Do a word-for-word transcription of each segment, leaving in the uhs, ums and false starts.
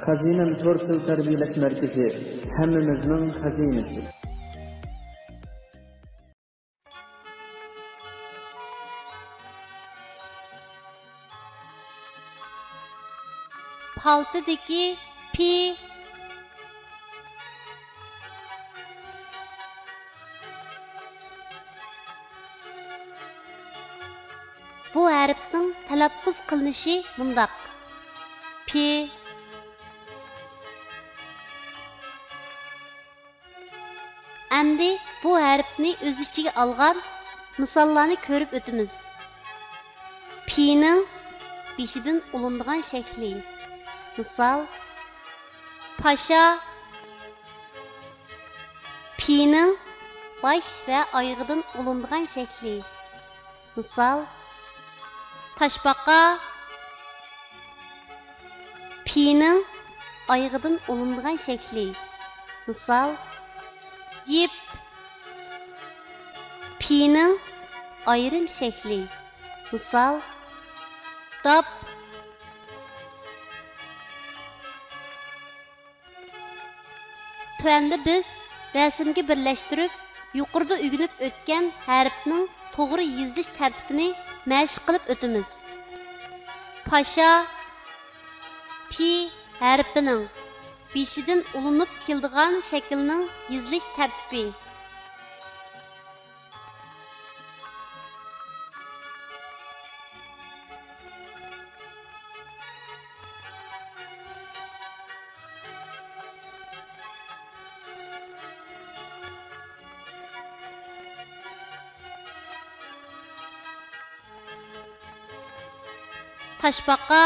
خەزىنەم تور تىل تەربىيەلەش مەركىزى، ھەممىمىزنىڭ خەزىنىسى. پالتىدىكى پى. بۇ ھەرپنىڭ تەلەپپۇز قىلىنىشى مۇنداق: پى. ئەمدى بۇ ھەرپنى ئۆز ئىچىگە ئالغان مىساللارنى كۆرۈپ ئۆتىمىز. پىنىڭ بېشىدىن ئۇلىنىدىغان شەكلى. مىسال، پاشا. پىنىڭ باش ۋە ئايىغىدىن ئۇلىنىدىغان شەكلى. مىسال، تاشپاقا. پىنىڭ ئايىغىدىن ئۇلىنىدىغان شەكلى. مىسال، يىپ. پىنىڭ ئايرىم شەكلى. مىسال، داپ. تۆۋەندە بىز رەسىمگە بىرلەشتۈرۈپ، يۇقىرىدا ئۆگىنىپ ئۆتكەن ھەرپنىڭ توغرا يېزىلىش تەرتىپىنى مەشىق قىلىپ ئۆتىمىز. پاشا، پى ھەرپىنىڭ بېشىدىن ئۇلىنىپ كېلىدىغان شەكىلنىڭ يېزىلىش تەرتىپى. تاشپاقا.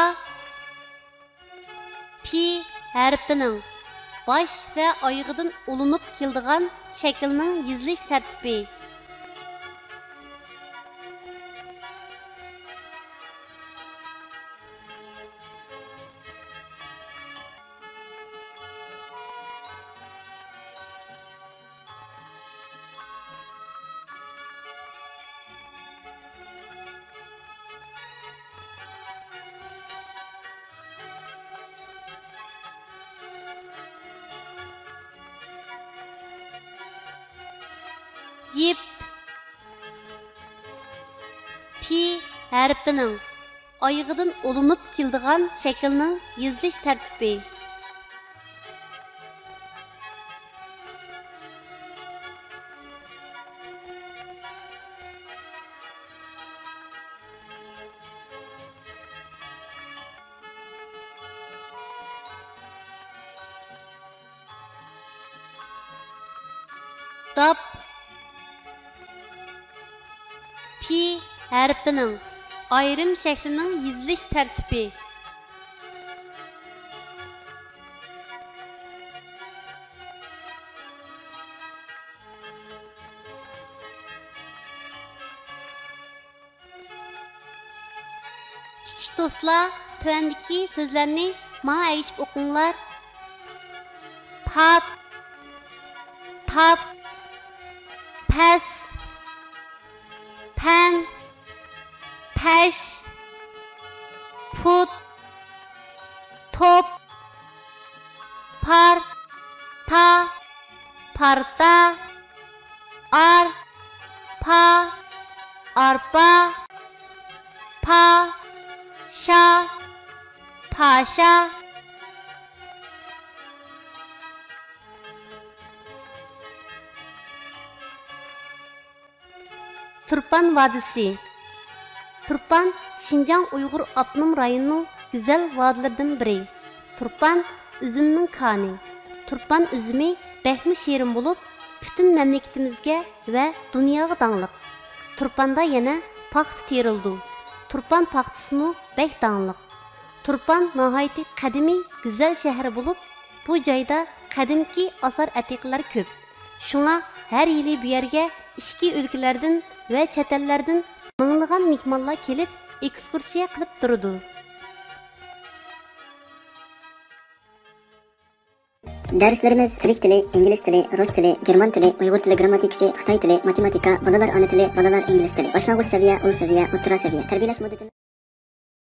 پى ھەرپىنىڭ باش ۋە ئايىغىدىن ئۇلىنىپ كېلىدىغان شەكىلنىڭ يېزىلىش تەرتىپى. يىپ. پى ھەرپىنىڭ ئايىغىدىن ئۇلىنىپ كېلىدىغان شەكىلنىڭ يېزىلىش تەرتىپى. داپ. پى ھەرپىنىڭ ئايرىم شەكلىنىڭ يېزىلىش تەرتىپى. كىچىك دوستلار، تۆۋەندىكى سۆزلەرنى ماڭا ئەگىشىپ ئوقۇڭلار. پات، تات، پەس، پەن، پەش، پۇت، توپ، پار، تا، پارتا، ئار، پا، ئارپا، پا، شا، پاشا. تۇرپان ۋادىسى. تۇرپان شىنجاڭ ئۇيغۇر ئاپتونوم رايونىنىڭ گۈزەل ۋادىلىرىدىن بىرى. تۇرپان ئۈزۈمنىڭ كانى. تۇرپان ئۈزۈمى بەكمۇ شېرىن بولۇپ، پۈتۈن مەملىكىتىمىزگە ۋە دۇنياغا داڭلىق. تۇرپاندا يەنە پاختا تېرىلىدۇ. تۇرپان پاختىسىمۇ بەك داڭلىق. تۇرپان ناھايىتى قەدىمىي، گۈزەل شەھەر بولۇپ، بۇ جايدا قەدىمكى ئاسار ئەتىقىلەر كۆپ. شۇڭا ھەر يىلى بۇ يەرگە ئىچكى ئۆلكىلەردىن ۋە چەت ئەللەردىن مىڭلىغان مېھمانلار كېلىپ، ئېكسكۇرسىيە قىلىپ تۇرىدۇ. دەرسلىرىمىز تۈرك تىلى، ئىنگلىز تىلى، رۇس تىلى، گېرمان تىلى، ئۇيغۇر تىلى گىرامماتىكىسى، خىتاي تىلى، ماتېماتىكا، بالىلار ئانا تىلى، بالىلار ئىنگلىز تىلى، باشلانغۇچ سەۋىيە، ئۇل سەۋىيە، ئوتتۇرا سەۋىيە. تەربىيەلەش مۇددىتىمىز